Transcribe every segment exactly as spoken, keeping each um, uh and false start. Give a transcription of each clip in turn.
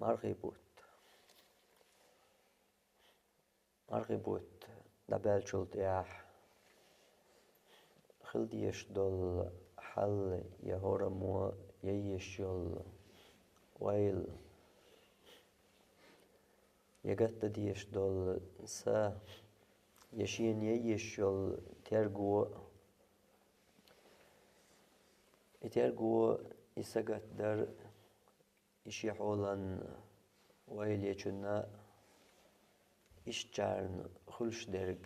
Мархий бутт. Мархий бутт дӀабаьллачул тӀехьа хила дезаш дола хьал, е хӀораммо, е йиш йола ойла, е гатта дезаш дола са, е шена е йиш йола терго. И терго, и сагатдар, и ший хьолан ойла ечунна, ишттачарна хуьлуш дерг.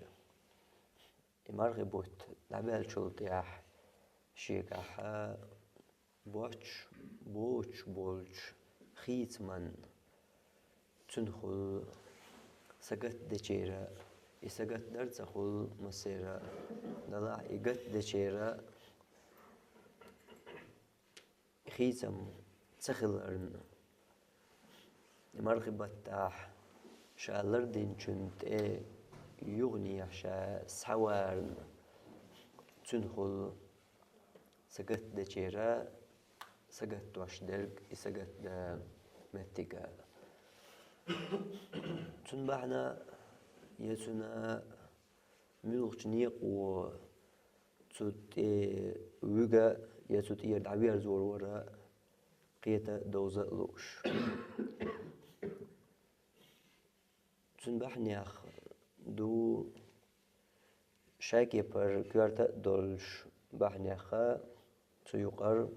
И мархий бутт дӀабаьллачул тӀехьа шегахьа боцуш, боцуш болчу хийцаман цуьнахула сагатдечера, и сагатдар ца хуьлу массеран а, далахь и гатдечера, хийцам ца хиларна, и мархий баттахь ша лардинчун тӀе юханехьа ша схьаварна, цуьнахула сагатдечера, сагатдош дерг и сагатдан меттига. Цуьнан бахьана, я цуьнан муьлхачу некъо цу тӀе вуьгу, я цу тӀера дӀаверзор вара, кхета а, довза а лууш. Цуьнан бахьанех ду шайн кепара коьрта а долуш, бахьанех а цу юкъара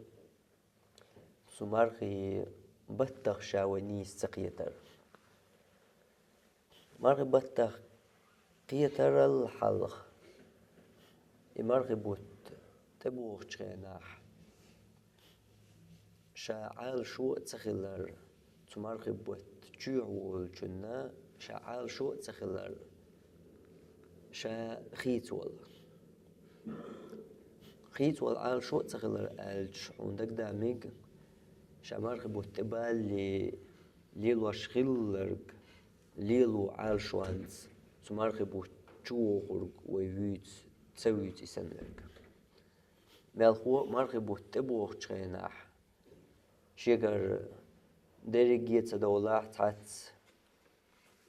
цу мархий баттах ша вай нийса ца кхетар. Мархий баттах кхетарал хьалха, и мархий бутт тӀебогӀучу хенахь, ша Ӏалашо а ца хилар, цу мархий бутт чоьхьа волчунна ша Ӏалашо а ца хилар, ша хийцавала. Хийцавала Ӏалашо а ца хилар аьлча, хьуна дагадаа мега, ша мархий бутт тӀебалале лелош хилларг, лело Ӏалашонца цу мархий бутт чу вохург вай вуьйцу, ца вуьйцу и санна верг. Мелхо мархий бутт тӀебогӀучу хенахь, шегара дерриге а ца довлахь, цхьацца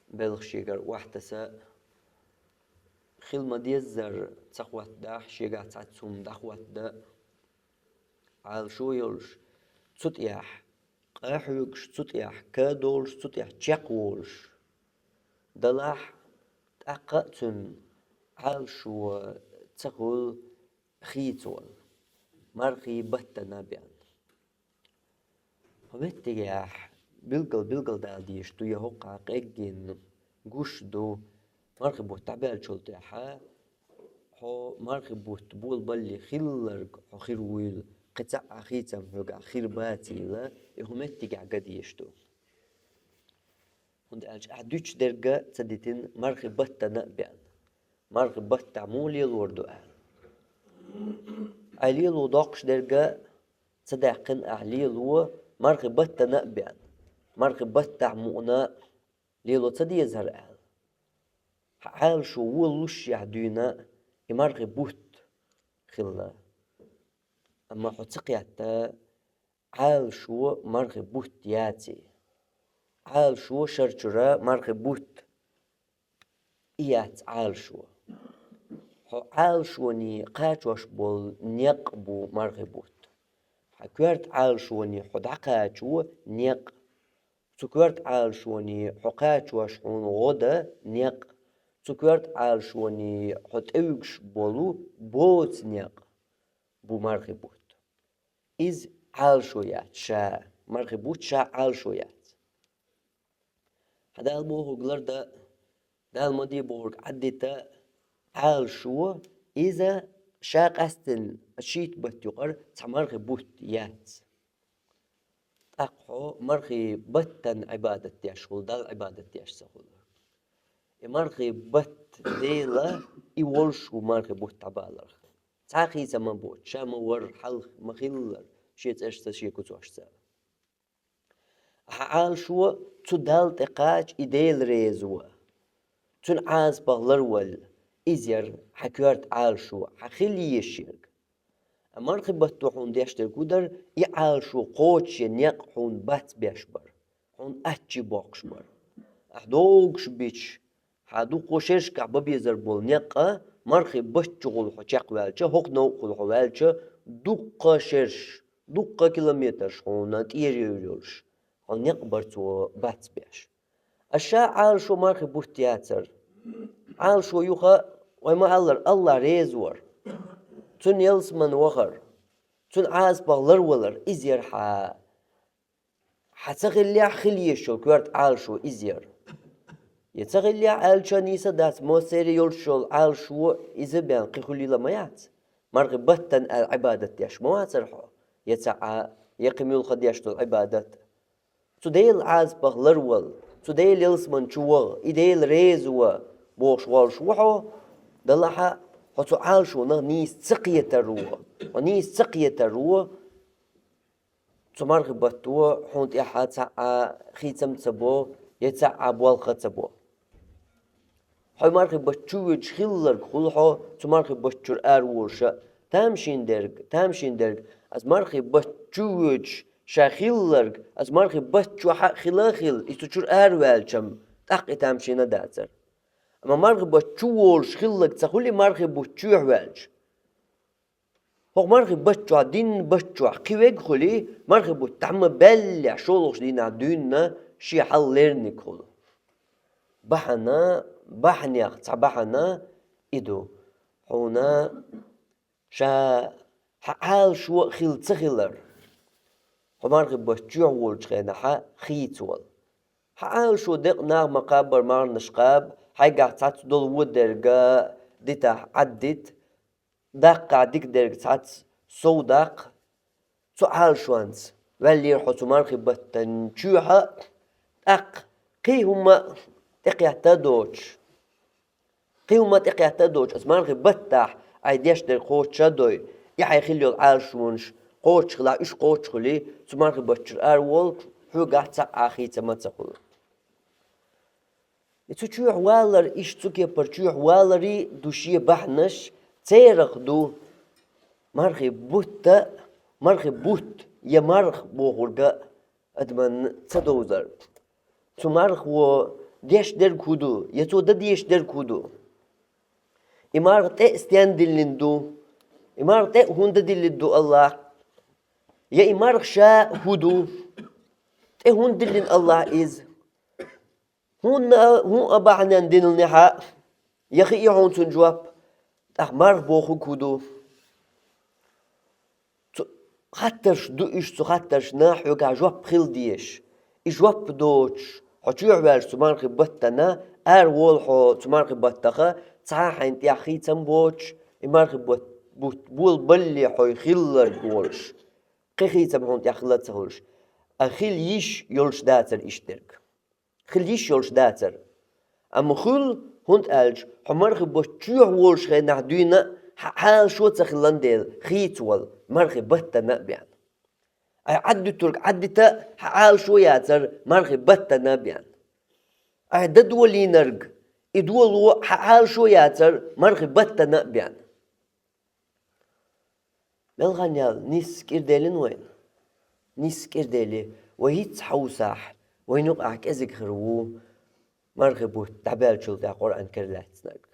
белхаш шегара охьатаса, хила ма-деззара ца хӀоттадахь, шегахь цхьацца хӀума дӀахӀоттадан Ӏалашо йолуш, цу тӀехь къа хьоьгуш, цу тӀехь ка долуш, цу тӀехь чекхволуш далахь, тӀаккха а цуьнан Ӏалашо ца хуьлу хийцавала, мархий баттана бен. ХӀокху меттигехь билггал-билгалдала дезаш ду, я хӀокхахь къеггина гуш ду, мархий бутт дӀабаьллачул тӀаьхьа хьо мархий бутт болабалале хилларг хьо хир вуйла, кхин цхьа а хийцам хьоьгахь хир бацийла, и хӀокху меттигехь ган дезаш ду. ХӀунда аьлча ахь дуьтуш дерг а ца дитина, мархий баттана а беана, мархий баттахь муха лелор ду аьлла. Ахь лело доккхуш дерг а ца даьккхина, ахь лело мархий баттана а беана, мархий баттахь мукъана лело ца дезара аьлла. Хьан Ӏалашо вон лушшехь дуьйна и мархий бутт хилла. Амма хьо ца кхетта, Ӏалашо мархий бутт яций? Ӏалашо шарчуьра мархий бутт и яц Ӏалашо. Хьо Ӏалашоне кхачош болу некъ бу мархий бутт. Хьан коьрта Ӏалашоне хьо дӀакхачо некъ. Цу коьрта Ӏалашоне хьо кхачош хьуна гӀо дан некъ. Цу коьрта Ӏалашоне хьо тӀевуьгуш болу боцу некъ бу мархий бутт. Иза Ӏалашо яц ша, мархий бутт ша Ӏалашо яц. Хьан Дала бохург лардан, Дала ма де бохург Ӏаддита Ӏалашо, иза ша къаьстина шийтта бутт юкъара цхьа мархий бутт яц. ТӀаккха хьо мархий баттана Ӏибадат деш хуьлу, Далла Ӏибадат деш ца хуьлу. И мархий батт Дела, и волуш ву мархий бутт дӀабаларх. Цхьа а хийца ма боцу, ша ма варра, хьалха ма хиллара, шен цӀерашца, шен куьцошца. Ахьа Ӏалашо цу Далла тӀе кхача, и Дела реза ван, Цуьнан Ӏазапах ларвалла, иза яра хьан коьрта Ӏалашо, хьан хила езаш ерг. Амма мархий батто хьуна деш дерг хӀун дара, и Ӏалашо кхочуш я некъ хьуна бац беш бара. хьуна аччи боккхуш бара. Ахь догуш бича, хьан дукха шершкахь бан безар болу некъа, мархи баттачу гӀуллу хьо чекхваьлча, хӀокху новкъахула хьо ваьлча, дуккха шерш, дуккха километраш хьуна тӀера йовр йолуш, хьо некъ бара цо бац беш. Ас ша Ӏалашо мархи бутт яцара. Ӏалашо юха, вай ма-аллара, Аллах реза вара. Цуьнан ялсаман вахар, цуьнан Ӏазапах ларвалар, иза яра хьан. Хьан ца хиллехь, хила езаш йолу коьрта Ӏалашо иза яра. Я ца хиллехь аьлча нийса дац, массеран йолуш йолу Ӏалашо иза бен кхин хуьлийла ма яц. Мархи баттана аьлла Ӏибадат деш ма вацара хьо, я ца Ӏа, я кхин муьлхха деш долу Ӏибадат. Цу Делан Ӏазапах ларвала, цу Делан ялсаман чу ваха, и Дела реза ван бохуш волуш ву хьо, делахь а хьо цу Ӏалашонах нийса ца кхетар ву, хьо нийса ца кхетар ву, цу мархи батто хьуна тӀехь цхьа а хийцам ца бо, я цхьа а болх ца бо. Хьо мархи батта чу воьдуш хилларг хуьлу хьо, цу мархи батта чуьра араволуш а, тамашийна дерг, тамашийна дерг, ас мархи батта чу воьдуш ша хилларг, ас мархи батта чохь а хила а хилла, и цу чуьра араваьлча-м, тӀаккха и тамашийна дацара. Амма мархи батта чу волуш хилларг ца хуьлий мархи бутт чоьхьа ваьлча. ХӀокху мархи батта чохь, дийнна батта чохь кхин верг хуьлий, мархи бутт дӀа ма баьллехь, шолгӀачу дийнахь дуьйна шен хьал лерниг хуьлу. Бахьана, бахьанех цхьа бахьана и ду. Хьуна ша хьан Ӏалашо а хилла ца хилар, хьо мархи батта чоьхьа волчу хенахь хийцавала. Хьан Ӏалашо декъа наха ма кхаббара, марханаш кхаба, хьайгахь цхьацца долу вон дерг дитахь, Ӏаддита, даккхахь дика дерг цхьацца, сов даккха. Цу Ӏалашонца ваьллера хьо цу мархи баттан чоьхьа, тӀаккха кхин хӀума тӀекхетта а доцуш, кхин хӀума тӀекхетта а доцуш, аса мархи баттахь айхьа деш дерг кхочуш а дой, и хьайн хилла йолу Ӏалашонаш кхочуш хилахь, уьш кхочуш хуьлий, цу мархи батта чуьра араволу, хьоьгахь цхьа а хийцам а ца хуьлу. И цу чоьхьа валар, иштта цу кепара чоьхьа валарий ду шен бахьанаш, церах ду мархи бутта, мархи бутт я марха бохург а адаман ца довзар. Цу мархо деш дерг хӀун ду, я цо дан дезаш дерг хӀун ду? И марха тӀе а стен диллина ду? И марха тӀе а хӀунда диллина ду Аллах? Я и марха ша хӀун ду? ТӀе хӀунда диллина Аллах иза? ХӀунда а, хӀун а бахьанен диллинехь а, я хии хьуна цуьнан жоп, тӀаккха марха бохург хӀун ду? Цу хаттарш ду уьш, цу хаттаршна хьоьгахь жоп хила дезаш. И жоп доцуш, хьо чоьхьа ваьлча цу мархи баттана, араволу хьо цу мархи баттаха, цхьа а хьайна тӀехь хийцам боцуш, и мархи бат-, бутт болабалле хьо хилларг волуш, кхин хийцам хьуна тӀехь хила а ца хуьлуш, а хила йиш йолуш дацара иштта дерг. Хила йиш йолуш дацара. Амма хуьлу, хӀунда аьлча хьо мархи батта чоьхьа волуш хенахь дуьйна а хьан Ӏалашо ца хилла дела, хийцавала, мархи баттана а бен. Айхьа Ӏаддуьтург Ӏаддита а хьан Ӏалашо яцара, мархи баттана а бен. Айхьа дан долийнарг, и доло хьан Ӏалашо яцара, мархи баттана а бен. Мел хан ял, нийсса кӀира делина вайна? Нийсса кӀира дели, вай хӀинцца хьовсахь, вайна юкъахь кӀезиг хир ву мархи бутт дӀабаьллачул тӀаьхьа Къуръан кара лаьцнарг.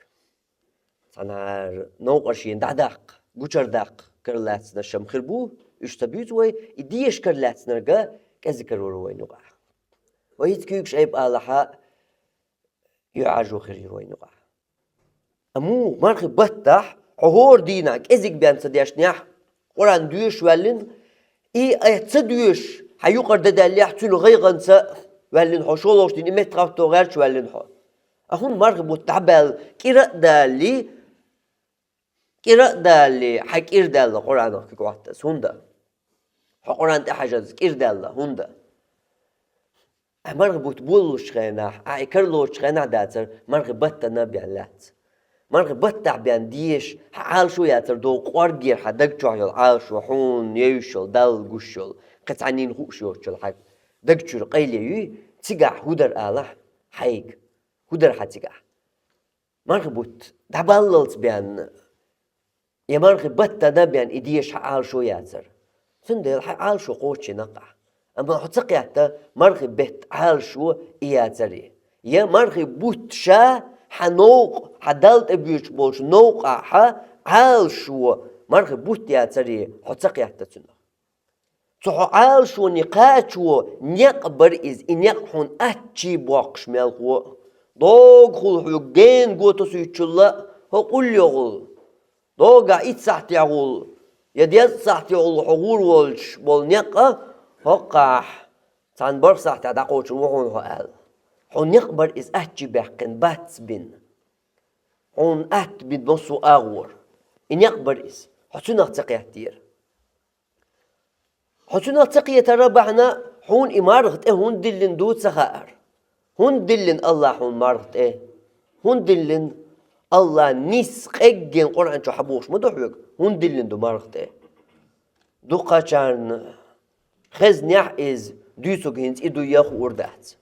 Цхьанхьара новкъашна дӀадаккха, гучара даккха кара лаьцнарш-м хир бу, уьш ца буьйцу вай, и деша кара лаьцнарг а кӀезиг хир ву вайна юкъахь. Вай хӀинцца куьйгаш айпа алахьа, юьхьӀаьржо хир ю вайна юкъахь. Амма мархи баттахь хьо хӀора дийнахь кӀезиг бен ца дешнехь, Къуръан доьшуш ваьллина, и айхьа ца доьшуш, хьан юкъара дан даьллехь, цуьнан гӀайгӀанца ваьллина хьо, шолгӀачу дийнахь и меттахӀотто гӀерташ ваьллина хьо. А хӀунда мархи бутт дӀабаьлла, кӀира а далале, кӀира а далале, хьан кӀира даьлла Къуръанах куьг хӀоттаза, хӀунда? Хьо Къуръан тӀе хьажаза кӀира даьлла, хӀунда? Ахьа мархи бутт болалучу хенахь, ахьа и кара лоцучу хенахь дацара, мархи баттана а бен лаьцна. Мархи баттахь бен деша, хьан Ӏалашо яцара догӀу къоргера хьан даг чохь йолу Ӏалашо, хьуна евзаш йолу, Далла гуш йолу, кхин цхьаннена хууш йоцучу хьан даг чуьра къайле юй, цигахь хӀун дара алахь хьайга? ХӀун дара хьан цигахь? Мархи бутт дӀабаллалц бен, я мархи баттана а бен и деша хьан Ӏалашо яцара. Цундела хьан Ӏалашо кхочушйина-кх ахь. Амма хьо ца кхетта, мархий бетта Ӏалашо и яцаре. Я мархий бутт ша хьа новкъа, хьа Далла тӀе боьдуш болчу новкъахь Ӏалашо мархий бутт яцаре, хьо ца кхетта цунах. Цу хьо Ӏалашоне кхачо некъ бара иза, и некъ хьуна аттачу боккхуш мелхо а. Догахула хьоьга гена го тосуьйтучул а, хӀокхул йогӀул. Догахь итт сахьтехула, я дезткъа сахьтехула хьо гӀур волчу болу некъ а, хӀокхахь цхьана бархӀ сахьтехь дӀакхочур ву хьуна хьо аьлла. Хьуна некъ бара иза аттачу баьккхина, бац бина. Хьуна атта бина массо а агӀор. И некъ бара иза. Хьо цунах ца кхеттера. Хьо цунах ца кхетара бахьана, хьуна и марха тӀе хӀунда диллина ду ца хаьара. ХӀунда диллина АллахӀа хьуна марха тӀе? ХӀунда диллина? АллахӀа нийса къеггина Къуръан чу хьабохуш ма ду хьоьга, хӀунда диллина ду марха тӀе? Дукхачарна хезнехь иза, дуьйцург хӀинца и дуй а хуур дац.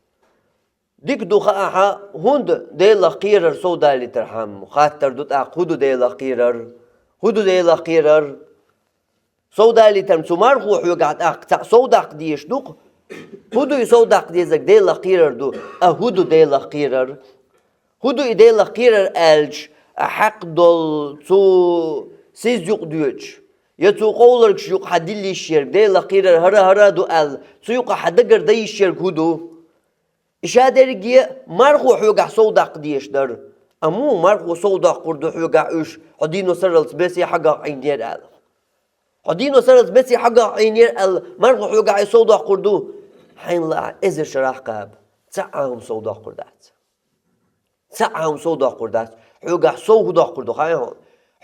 Дика ду хаахь, хӀунда Делах кхерар сов далийтархьама, хаттар ду тӀаккха, хӀун ду Делах кхерар? ХӀун ду Делах кхерар? Сов далийтархьама цу мархо хьоьгахь тӀаккха цхьаъ сов даккха дезаш ду-кх. ХӀун ду и сов даккха дезарг? Делах кхерар ду. А хӀун ду Делах кхерар? ХӀун ду и Делах кхерар аьлча, а хьакъ долу цу сиз юкъа доьдуш, я цу къовларгаш юкъа хьан дилла йиш ерг, Делах кхерар хӀара-хӀара а ду аьлла, цу юкъа хьан дагар дан йиш ерг хӀун ду? И ша дерриге мархо хьоьгахь сов даккха дезаш дара. Амма муха мархо сов доккхур ду хьоьгахь уьш, хьо дийно сарралц бессе хьагӀ Ӏийнера аьлла? Хьо дийно сарралц бессе хьагӀ Ӏийнера аьлла, мархо хьоьгахь и сов доккхур ду? Хьайна лаахь эзар шарахь кхаба, цхьа а хӀума сов доккхур дац. Цхьа а хӀума сов доккхур дац. Хьоьгахь сов хӀун доккхур ду, хаьий хьуна?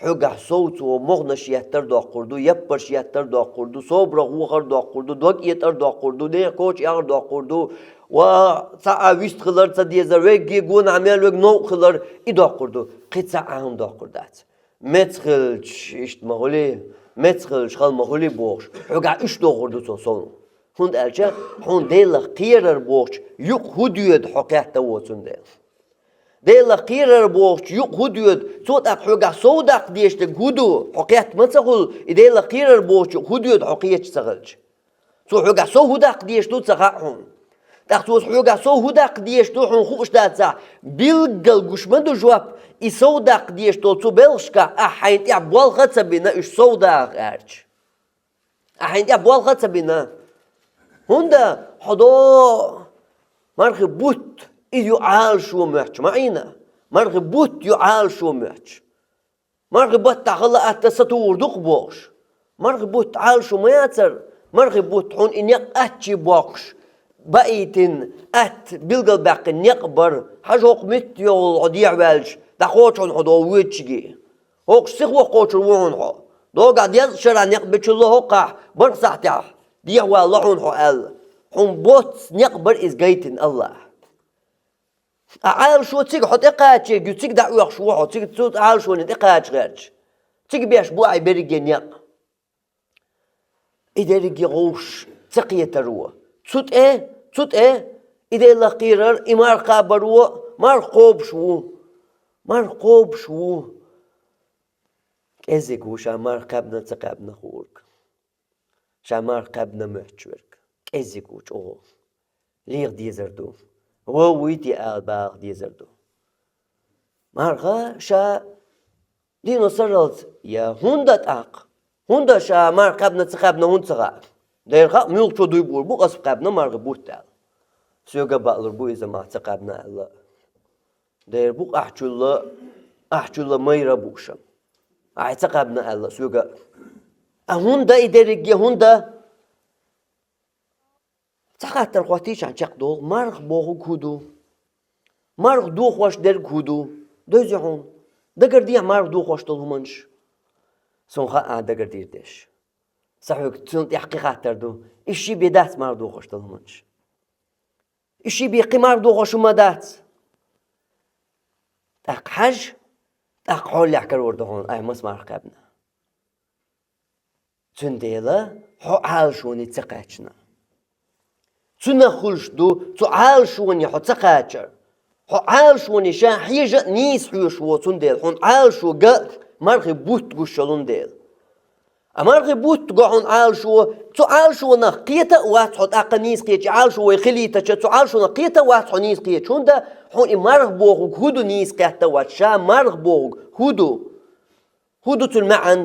Хьоьгахь сов цо могӀанаш еттар доккхур ду, яппарш еттар доккхур ду, собарах вохар доккхур ду, дог этӀар доккхур ду, нехан коча ягӀар доккхур ду, ва цхьа а вист хилар ца дезар, вегге гонах мел верг новкъа хилар, и доккхур ду. Кхин цхьа а хӀума доккхур дац. Меца хилча иштта ма хуьлий, меца хилча хала ма хуьлий бохуш, хьоьгахь уьш дохур ду цо сов. ХӀунда аьлча хьуна Делах кхерар бохучу юкъа хӀун доьду хьо кхетта воцунна дела. Делах кхерар бохучу юкъа хӀун доьду, цо тӀаккха хьоьгахь сов даккха дезаш дерг хӀун ду, хьо кхетта ма ца хуьлу, и Делах кхерар бохучу юкъа хӀун доьду хьо кхеташ ца хилча. Цо хьоьгахь сов хӀун даккха дезаш ду ца хаьа хьуна. ТӀаккха цо хьоьгахь сов хӀун даккха дезаш ду хьуна хууш дацахь, билггал гуш ма ду жоп, и сов даккха дезаш долу цу белхашкахь ахь хьайна тӀехь болх а ца бина уьш сов даха аьлча. Ахь хьайна тӀехь болх а ца бина. ХӀунда хьо до мархи бутт, и ю Ӏалашо моьттуш, ма Ӏийна, мархи бутт ю Ӏалашо моьттуш. Мархи баттахь хала атта сатухур ду-кх бохуш. Мархи бутт Ӏалашо ма яцара, мархи бутт хьуна и некъ аттачу боккхуш, баийтина, атта билгалбаьккхина некъ бара. Хьажа хӀокху митта йолу хьо дехьаваьлча, дӀакхочу хьуна хьо догӀу воьдучуьнга. ХӀокхуш сиха ваха кхочур ву хьуна хьо. Догахь дезткъа шарахь некъ бичул а хӀокхахь, бархӀ сахьтехь дехьавалало хьуна хьо аьлла. Хьуна боццу некъ бара иза гайтина АллахӀа. Ахь Ӏалашо цига хьо тӀекхача ерг ю, цига дӀаоьхуш ву хьо, цига цу Ӏалашоне тӀекхача гӀерташ. Цига беш бу ахь берриге некъ. И дерриге гӀовш ца кхетаро. Цу тӀе, цу тӀе, и Делах кхерар, и марха кхабаро, марха кхобуш ву. Марха кхобуш ву. КӀезиг ву ша марха кхаьбна, ца кхаьбна хуург. Ша марха кхаьбна моьттуш верг. КӀезиг ву чӀогӀа. Леха дезар ду. Вов вуй те ала баха дезар ду. Марха ша дийно сарралц я хӀунда тӀаккха? ХӀунда ша марха кхаьбна, ца кхаьбна хӀунда ца хаьа? Дера хаьа, муьлххачо дуй буур бу, ас кхаьбна мархи бутт аьлла. Соьга а баалур бу иза ма ца кхаьбна аьлла. Дера бу ахьчулла, ахьчулла майра бууша. Ахьа ца кхаьбна аьлла соьга. А хӀунда и дерриге, хӀунда? Цхьа хаттар хӀоттийчхьана чекхдолу, марха бохург хӀун ду? Марха дохош дерг хӀун ду? Дойзи хьуна. Дагардехьа марха дохош долу хӀуманаш. Суна хаьа дагардийр деш. Сан хьоьга цунна тӀехь кхин хаттар ду. И ши бен дац марха дохош долу хӀуманаш. И ши бен кхин марха дохош хӀума дац. ТӀаккха хьажа, тӀаккха хьолехь карор ду хьуна, ахь маса марха кхаьбна. Цундела хьо Ӏалашоне ца кхаьчна. Цунах хуьлуш ду цу Ӏалашоне хьо ца кхачар. Хьо Ӏалашоне ша хьежа а нийса хьоьжуш ву, цундела хьуна Ӏалашо ган а мархи бутт гуш йолун дела. А мархий бутт го хьуна Ӏалашо, цу Ӏалашонах кхета а вац хьо тӀаккха нийса кхеташ, Ӏалашо вай хилийтача, цу Ӏалашонах кхета а вац хьо нийса кхеташ, хӀунда хьуна и марха бохург хӀу ду нийса кхетта а вац, ша марха бохург хӀу ду, хӀу ду цун маьӀан.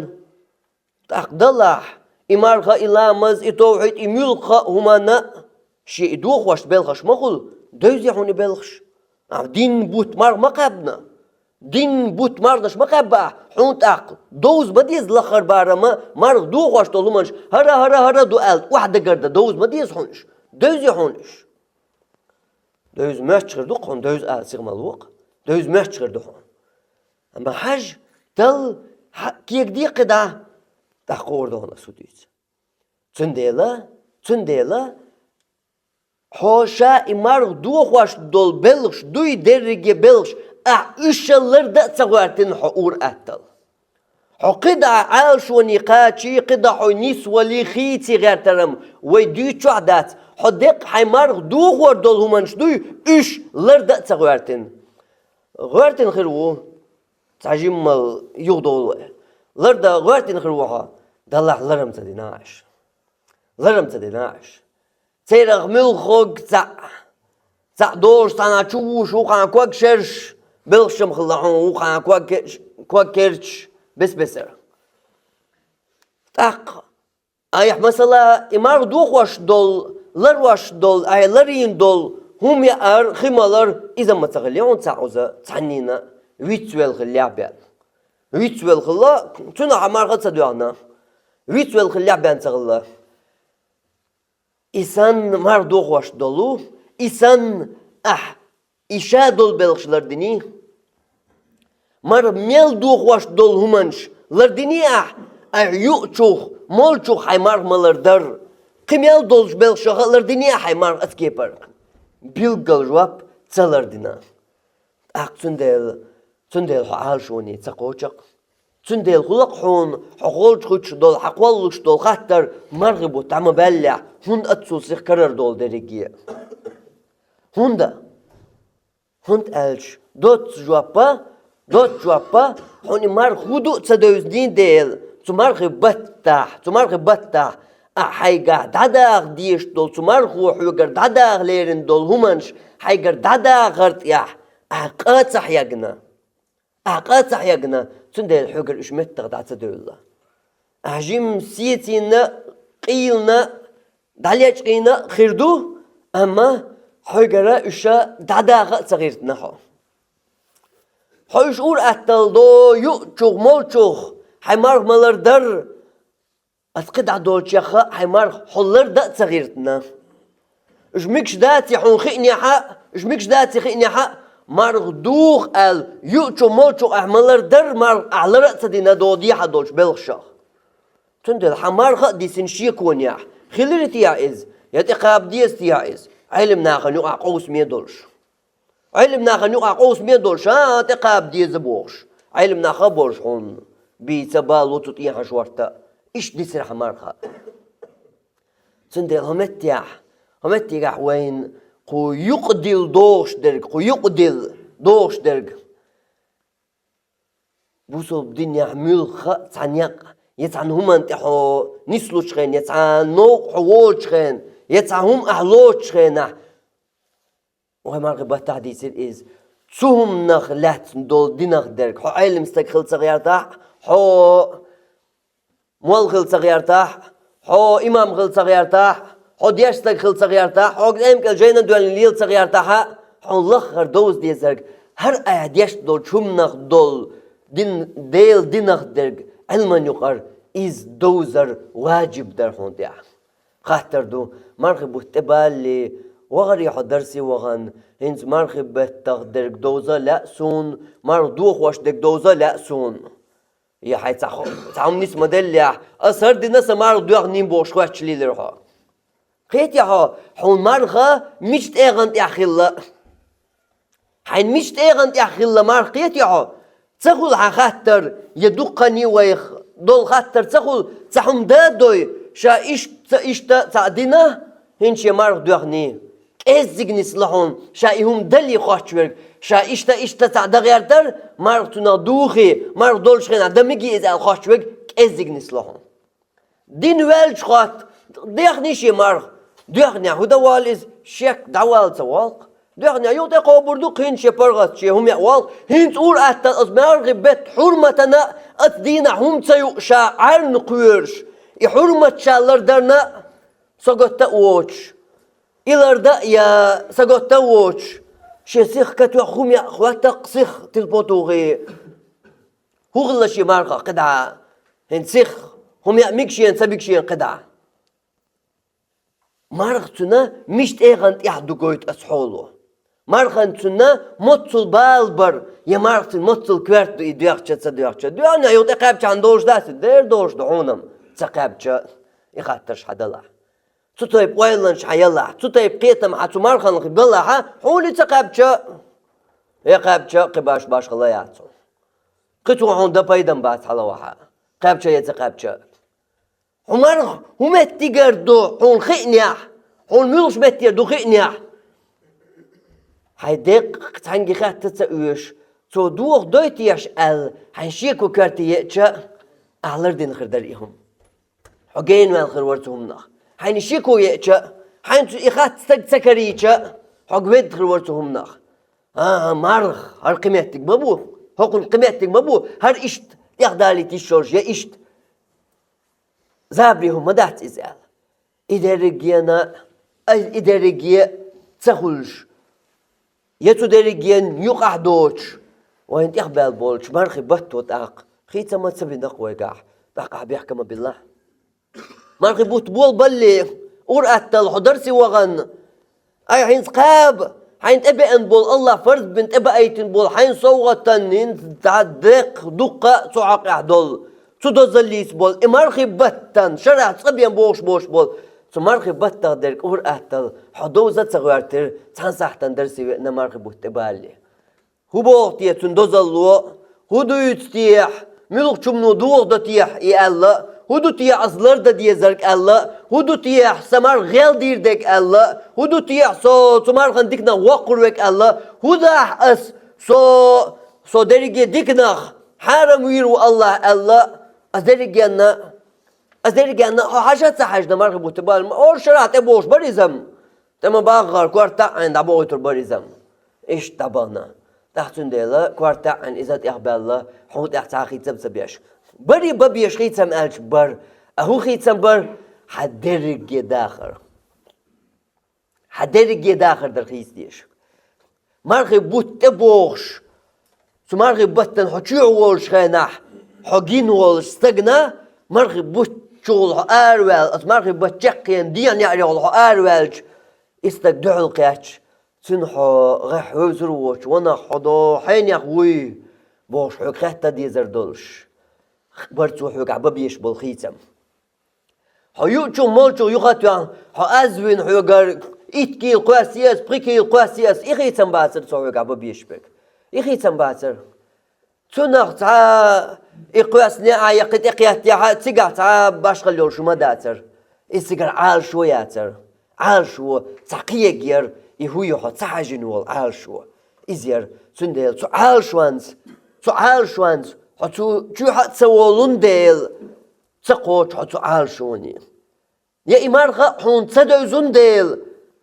ТӀаккха далахь, и марха, и ламаз, и товхьид, и муьлхха а хӀуманна а шен и дохош белхаш ма хул, девзе хьуна и белхаш. А дин бутт марха ма кхаьбна. Дин бутт марханаш ма кхаьбба ахь, хьуна тӀаккха довза ма деза лаххара барама, марха дохош долу хӀуманаш хӀара, хӀара, хӀара ду аьлла, охьадагар дан довза ма деза хьуна уьш. Девзе хьуна уьш. Девза моьттуш хир ду-кх хьуна, девза ала сиха ма ло-кх. Девза моьттуш хир ду хьуна. Амма хьажа, дал, хьа-, кегаде кхидӀа, тӀаккха хуур ду хьуна ас хӀу дуьйцу. Цундела, цундела, хьо ша и марха дохош долу белхаш дуй, дерриге белхаш, ахь уьш лардан а ца гӀоьртина хьо ур-атталла. Хьо кхидӀа Ӏалашоне кхачий, кхидӀа хьо нисвалий, хийций гӀертарам вай дуьйцучохь дац, хьо деккъа хьайн марха дохор долу хӀуманаш дуй, уьш лардан а ца гӀоьртина. ГӀоьртина хир ву, цхьа жиммал юхадовла вай. Лардан гӀоьртина хир ву хьо, далахь ларам ца дина Ӏаш. Ларам ца дина Ӏаш. Церах муьлххаг цхьаъ, цхьаъ долуш цхьана чу вуш ву кхана ког шерш, белхашам хилла хьуна ву кхана ког ке-, ког керчаш, бес-бесара. ТӀаккха, айхьа масала, и марха дохош долу, ларош долу, айхьа ларийна долу, хӀума яар, хи малар, иза ма ца хилла хьуна цхьаъ уза, цхьаннина, вицвелла хиллехь бен. Вицвелла хилла, цунах хьан марха а ца доьгӀна. Вицвелла хиллехь бен ца хилла. И санна марха дохош долу, и санна ахь и ша долу белхаш лардиний? Марха мел дохош долу хӀуманаш лардиний ахь, айхьа юучух, молчух хьайн марха ма лардар? Кхин мел долчу белхашах а лардиний ахь хьайн марха оцу кепара? Билггал жоп ца лардина. ТӀаккха цундела, цундела хьо Ӏалашоне ца кхочу-кх. Цундела хуьлу-кх хьуна, хьо холчу хуьттуш долу, хьан кхоллалуш долу хаттар мархи бутт дӀа ма баьллехь, хӀунда оццул сиха карара долу дерриге а? ХӀунда? ХӀунда аьлча, доцца жоп а, доцца жоп а, хьуна и марха хӀу ду а ца девзиний дела, цу мархи баттахь, цу мархи баттахь, ахь хьайгахь дӀадаха дезаш долу, цу мархо хьоьгара дӀадаха лерина долу хӀуманаш хьайгара дӀадахар тӀехь, ахь къа а ца хьегна. Ахь къа а ца хьегна, цундела хьоьгара уьш меттах дӀа ца девлла. Ахь жимма сецийна, къийлина, дӀалечкъийна а хир ду, амма хьоьгара уьш дӀадаха а ца гӀиртина хьо. Хьо уьш ур-атталла до, юучух, молчух хьайн марха ма лардар, аса кхидӀа долчех а хьайн марха хьо лардан а ца гӀиртина. Уьш мегаш даций хьуна хиънехь а, уьш мегаш даций хиънехь а, марха духа аьлла, юучух, молчух ахь ма лардар, марха ахь лар а ца дина до дехьа долчу белхашах. Цундела хьан марха а дисина шеконехь, хилира те иза, я тӀекхаба деза те иза, Ӏелам нахана юкъахь къовсаме долуш. Ӏелам нахана юкъахь къовсаме долуш, а, тӀекхаба деза бохуш. Ӏелам нах а болуш хьуна, бийца а, бало а цу тӀехьа шортта. Иштта дисира хьан марха. Цундела хӀун меттехь, хӀун меттигахь вайна кху юкъадилла догӀуш дерг, кху юкъадилла догӀуш дерг. Бусалба динехь муьлхха а цхьа некъ, я цхьана хӀуманна тӀе хьо нислучу хенахь, я цхьа новкъа хьо волучу хенахь, я цхьа хӀума ахь лоцучу хенахь, вай мархи баттахь дийцира иза. Цу хӀуманах лаьцна долу динах дерг. Хьо Ӏелам стаг хила ца гӀертахь, хьо молла хила ца гӀертахь, хьо имам хила ца гӀертахь, хьо дешна стаг хила ца гӀертахь, хьо кӀеда кӀел жайна доьллина лела ца гӀертахь, хьуна лаххара довза дезарг, хӀара айхьа деш долчу хӀуманах долу дин, Делан динах дерг, Ӏилман юкъара иза довзар ваджиб дара хьуна тӀехь. Хаттар ду, мархи бутт тӀе балале, вахарий хьо дарсе вахана, хӀинца мархи беттах дерг довза а лаьа суна, марха дохош дерг довза а лаьа суна. Я хьайн цхьа хо-, цхьа хӀума нис ма деллехь, аса хӀара дина сан марха доьгӀнийн бохуш хоьттуш лелира хьо. Кхетий хьо, хьуна марха мича тӀегӀан тӀехь хилла? Хьайна мича тӀегӀан тӀехь хилла марха кхетий хьо? Ца хуьлу хьан хаттар, я дуккхане вайх долу хаттар ца хуьлу, цхьа хӀума да а дой, ша иштта, иштта цхьаъ дина, хӀинца шен марха доьгӀний. КӀеззиг нисло хьуна, ша и хӀума далий хоттуш верг, ша иштта, иштта цхьаъ дан гӀертара, марха цунах духий, марха долчу хенахь дан мегий иза аьлла хоттуш верг кӀеззиг нисло хьуна. Дин ваьлча хатта, дехний шен марха. Доьхнехь хӀун дан вала иза? Шек дӀавала ца валкх. Доьхнехь юкъа тӀе кхобур ду, кхин шен паргӀат, шен хӀума яа валкх. ХӀинца ур-аттал оцу мархин беттан хьурматана, оцу дийнахь хӀума ца юкъа ша Ӏаьрна кхоьруш, и хьурмат ша лардарна, сагатта а воцуш, и ларда а я, сагатта а воцуш, шен сиха катоьхна хӀума яа хӀоттакх сиха тилпо тухий. ХӀун хилла шен мархах кхидӀа? ХӀинца сиха хӀума яа мега шена, ца мега шена кхидӀа? Марха цуьнан миша тӀегӀан тӀехь дугойту аса хьоло. Мархан цуьнан моццул бала бар, я марха цуьнан моццул коьрта ду и доьхча а, ца доьхча а. Доьхнехь юкъа тӀе кхаьбча хьан долуш дац, дера долуш ду хьуна-м, ца кхаьбча, и хаттарш хьан далахь. Цу тайпа ойланаш хьан ялахь, цу тайпа кхетам хьан цу марханах белахь, хьуна и ца кхаьбча, я кхаьбча, кхин баш-башхалла яц хьуна. Кхин цо хьуна дан пайдам бац хьалавахьа, кхаьбча я ца кхаьбча. Хьо марха хӀун меттигара ду хьуна хиънехь, хьуна муьлхачу меттера ду хиънехь? Хьайн декъа цхьаьнгге хатта ца оьшу, цо дохадой теша аьлла, хьайн шеко коьрте еача, ахь лардина хир дара и хӀума. Хьо генаваьлла хир вара цу хӀуманах. Хьайна шеко еача, хьайна цу и хатта стаг ца карийча, хьо ведда хир вара цу хӀуманах. ХӀан-хӀа, марха, хӀара кхин меттиг ма бу, хӀокхунна кхин меттиг ма бу, хӀара иштта тӀехдалийта йиш йолуш я иштта забаре хӀума дац иза аьлла. И дерригена, ай, и дерриге ца хуьлуш, я цу дерригена юкъахь доцуш, вайна тӀехбаьлла болчу мархи батто тӀаккха хийцам а ца бина-кх вайгахь, тӀаккха ахь бехкам а билла. Мархи бутт болабалле, ур-аттал хьо дарсе вахана, ай, хьинца кхаба, хьайна тӀебеана болу, АллахӀа фарз бина тӀебаийтина болу хьайн совгӀатан хӀинца дӀа деккха дуккха а цу хьокъехь долу, цу дозаллица болу и мархи баттан шарахь цкъа бен бохуш болуш болу, цу мархи баттах дерг ур-аттал хьо довза а ца гӀоьртира, цхьана сахьтана дарсе веана мархи бутт тӀе балале. ХӀун боху те цуьнан дозалло? ХӀун дуьйцу техьа? Муьлхачу хӀумано дохадо техьа и аьлла? ХӀун ду техьа аса лардан дезарг аьлла? ХӀун ду техьа сан марха гӀелдийр дерг аьлла? ХӀун ду техьа со цу мархан диканах воккхур верг аьлла? ХӀун дахь аса со, со дерриге диканах хьарам вийр ву АллахӀа аьлла? Аса дерригенна, аса дерригенна хьо хьажа а ца хьаьжна мархи бутт тӀе балале, ма оршарахь тӀебохуш бара иза-м. ТӀе ма баххара, корта а Ӏина дӀабохуьйтур бара иза-м. Иштта дӀабахана. ТӀаккха цундела корта а Ӏина иза тӀехбаьлла, хьуна тӀехь цхьа а хийцам ца беш. Бари бан беш хийцам аьлча бара. А хӀун хийцам бара? Хьан дерриге дахар. Хьан дерриге дахар дара хийца дезаш. Мархи бутт тӀебохуш, цу мархи баттана хьо чоьхьа волуш хенахь, хьо гина волуш стагана, мархи бутт чухула хьо араваьлла, оцу мархи баттан чаккхенан дегӀан неӀарехула хьо араваьлча, и стаг дуьхьал кхаьчча, цуьнан хьо гӀеххьа вевзар воцуш, ванах хьо до хьенех вуй бохуш, хьоьга хатта дезар долуш, бара цо хьоьгахь бан безаш болу хийцам. Хьо юучух молчух юха а тоьхна, хьо аз вина хьоьгара итт кийла кхоьссае аса, пхи кийла кхоьссае аса, и хийцам бацара цо хьоьгахь бан безаш берг. И хийцам бацара. Цунах цхьа и кхоьссина а, я кхин тӀекхеттехь а, цигахь цхьа башхалла йолуш хӀума дацара. Иза цигара Ӏалашо яцара. Ӏалашо, цхьа кхиег яра, и хӀун ю хьо ца хьаьжжина волу Ӏалашо. Иза яра. Цундела цу Ӏалашонца, цу Ӏалашонца хьо цу чоьхьа а ца волун дела, ца кхочу хьо цу Ӏалашоне. Я и марха а хьуна ца девзун дела,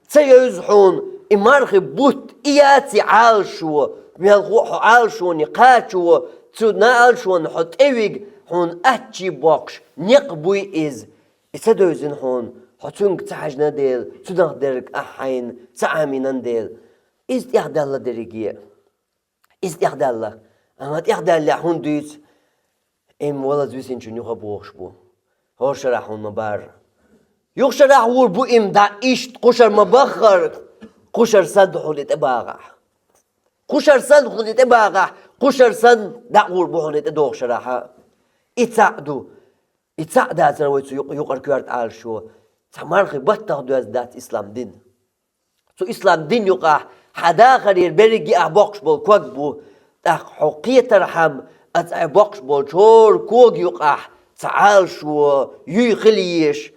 ца евза хьуна и мархи бутт, и яц и Ӏалашо, велхо а хьо Ӏалашоне кхачо, цу Ӏалашонна хьо тӀевига хьуна аччи боккхуш некъ буй иза. И ца девзина хьуна, хьо цуьнга ца хьаьжна дела, цунах дерг ахь хьайна ца Ӏамийна дела. Иза тӀехдаьлла дерриге. Иза тӀехдаьлла. Амма тӀехдаьллехь хӀунда дуьйцу? Им валаза висинчун юха а бохуш бу. ХӀора шарахь хьуна ма-барра. Юха шарахь вур бу им дӀа иштта кхушара ма-баххара, кхушара санна хьуна и тӀебагӀахь. Кхушара санна хьуна и тӀебагӀахь, кхушара санна дӀа а вур бу хьуна и тӀедогӀу шарахьа. И цхьаъ ду. И цхьаъ дацара вай цу юкъ-, юкъара коьрта Ӏалашо. Цхьа мархи баттах доьзна дац ислам дин. Цу ислам дин юкъахь хьан дахарера берриге ахь боккхуш болу ког бу. ТӀаккха хьо кхетархьама, аса хьайн боккхуш болчу хӀора кога юкъахь цхьа Ӏалашо юй хила езаш.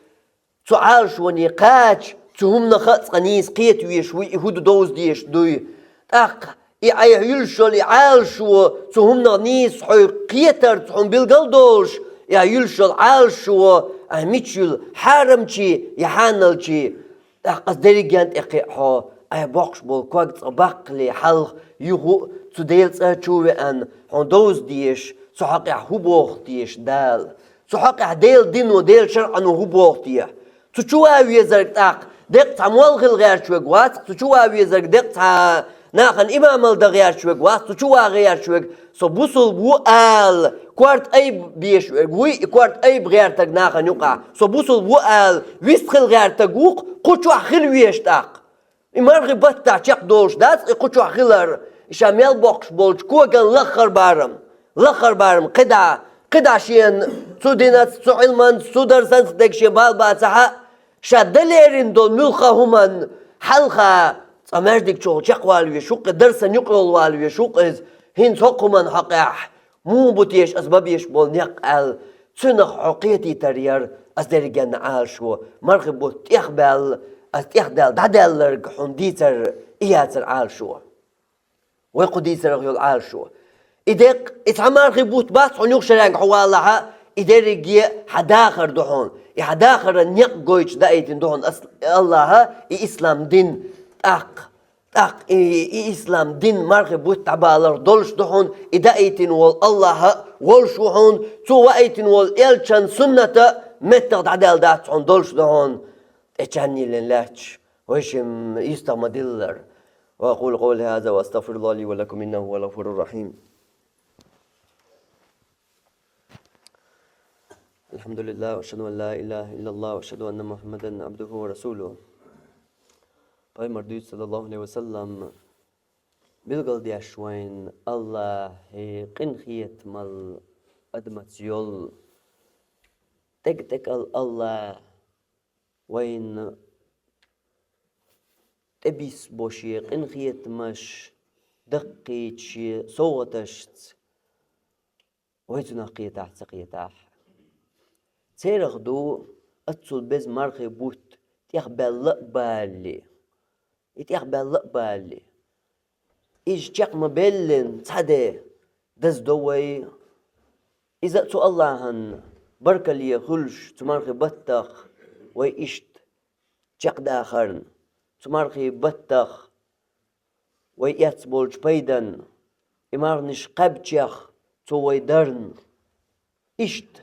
Цу Ӏалашоне кхача, цу хӀуманах а цкъа нийса кхета везаш вуй, и хӀун ду довза дезаш дуй. ТӀаккха и айхьа юьллуш йолу и Ӏалашо, цу хӀуманах нийса хьоьга кхетарца хьуна билгал а долуш, и айхьа юьллуш йолу Ӏалашо, Ай мича юл, хьарамчи я хьаналчи, тӀаккха ас деррига тӀекхиъ хьо, ай боккхуш болу ког цкъа баккхале хьалха юха а цу Делан цӀа чу веана, хьуна довза дезаш, цу хьокъехь хӀун боху теша Дала? Цу хьокъехь Делан дино, Делан шарӀано хӀун боху те? Цу чу ван везарг тӀаккха деккъа цхьа молла хила гӀерташ верг вац, цу чу ван везарг деккъа цхьа нахана имамалла дан гӀерташ верг вац, цу чу ван гӀерташ верг, со бусулба ву ала, корта айба беш верг вуй, и корта айба гӀертарг нахана юкъахь, со бусулба ву ала, вист хила гӀертарг ву-кх, кху чохь хила везаш тӀаккха. И мархи баттахь чекхдолуш дац и кху чохь хилар, и ша мел боккхуш болчу коган лаххара барам, лаххара барам кхидӀа, кхидӀа шена цу динаца, цу Ӏилманца, цу дарсанца дерг шен бала бацахь а, ша дан лерина долу муьлхха а хӀуманна хьалха цкъа маьждиг чухула чекхвала везаш ву-кх, дарсан юкъайовла вала везаш ву-кх иза, хӀинца хӀокху хӀуманна хьокъехь муха бу теша ас бан безаш болу некъ аьлла, цуьнах хьо кхетийтар яра ас дерригенна Ӏалашо, мархи бутт тӀехбаьлла, ас тӀехдаьлла дӀадаьлларг хьуна дийцар и яцара Ӏалашо. Вай кху дийцарах йолу Ӏалашо. И деккъа, и цхьа мархи бутт бац хьуна юха шеренга хьо валахь а, и дерриге хьан дахар ду хьуна. И хьан дахаран некъ гойтуш даийтина ду хьуна ас-, Аллаха, и ислам дин. ТӀаккха, тӀаккха и, и ислам дин мархи бутт дӀабаларх долуш ду хьуна, и даийтина волу Аллаха волуш ву хьуна, цо ваийтина волу элчан сунната меттах дӀадаьлла дац хьуна долуш ду хьуна. ТӀе чан йиллина лаьтташ, вай шимма йистагӀ ма-диллара. وأقول قولي هذا وأستغفر الله لي ولكم إنه هو الغفور الرحيم. الحمد لله وأشهد أن لا إله إلا الله وأشهد أن محمدا عبده ورسوله. Пайхамар дуьйцу, саллаллаху Ӏалайхи ва саллам, билгалдеш вайна Аллахьан къинхетамал адамаца йолу тӀекӀал Аллах вайна тӀебиссабо шен къинхетамаш, даккхийча шен совгӀаташца, вай цунах кхетахь а, ца кхетахь а. Церах ду аццул беза мархи бутт тӀехбаьлла а балале. И тӀехбаьлла а балале. Иза чекх ма-беллина цхьа де даздо вай. Иза а цу Аллахьан баркалле хуьлуш цу мархи баттах вай иштта чекхдахарна, цу мархи баттах вай эцна болчу пайданна, и марханаш кхаьбчех цо вай дарна. Иштта,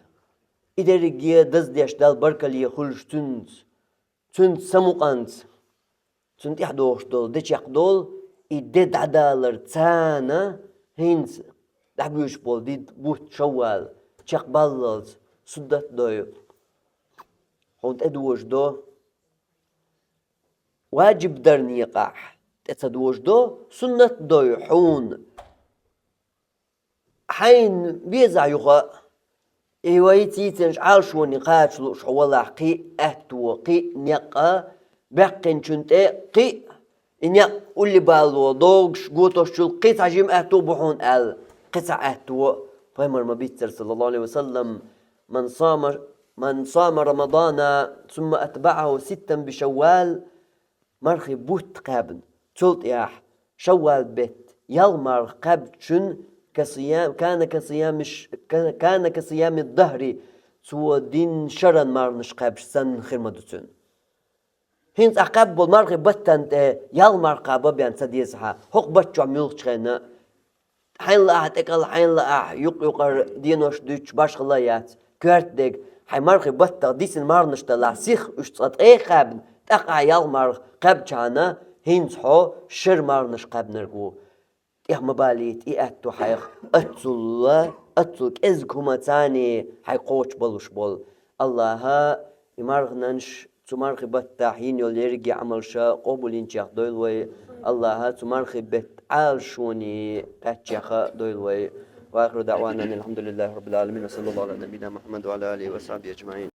и дерриге даздеш Далла баркалле хуьлуш цуьнца, цуьнца самукъанца, цунна тӀехь дохуш долу де чекхдолу, и де дӀадалар царна хӀинца дӀабуьйш болу ди бутт шаввал чекхбаллалц суннат дой. Хьуна тӀедожадо, ваджиб дарна екъахь тӀе ца дожадо, суннат дой хьуна. Хьайна безахь юха а, и вай цийцинчу Ӏалашоне кхача лууш хьо валахь, кхин а аьтто, кхин а некъ а, баьккхинчун тӀе кхин а, и некъ улле бало догуш готошчул кхин цхьа жима аьтто бу хьуна аьлла, кхин цхьа аьтто, пайхамар ма-биццара, саллаллаху Ӏалайхи ва саллам: «Ман сама, ман сама Рамадана, сумма атбаӀаху ситтан би Шаввал». Мархи бутт кхаьбна, цул тӀаьхьа шаввал бетта ялх марха кхаьбчун касиям-, кана касиямиш-, ка-, кана касиями дахри, цо дин шаран марханаш кхаьбча санна хир ма ду цуьнан. ХӀинца ахь кхаьбна болу мархи баттан тӀе ялх марха кхаба бен ца деза хьан, хӀокху бат чохь муьлххачу хенна а. Хьайна лаахь тӀекӀал, хьайна лаахь юкъ-юкъара денош дуьйцуш башхалла яц, коьрта дерг, хьайн мархи баттах дисина марханаш далахь сиха уьш цкъа тӀе а кхаьбна, тӀаккха ахь ялх марха кхаьбчахьана, хӀинца хьо шер марханаш кхаьбнарг ву. ТӀех ма балийта и аьтто хьайх аццул, аццул кӀезиг хӀума царний хьайх кхочуш балуш болу. Аллаха и марханаш цу мархи баттахь йина йолу ерриге Ӏамалша къобулйинчех дойла вай, Аллаха цу мархи бетта Ӏалашоне кхаьччех а дойла вай. وآخر دعوانا أن الحمد لله رب العالمين، وصلى الله على نبينا محمد وعلى آله وصحبه أجمعين.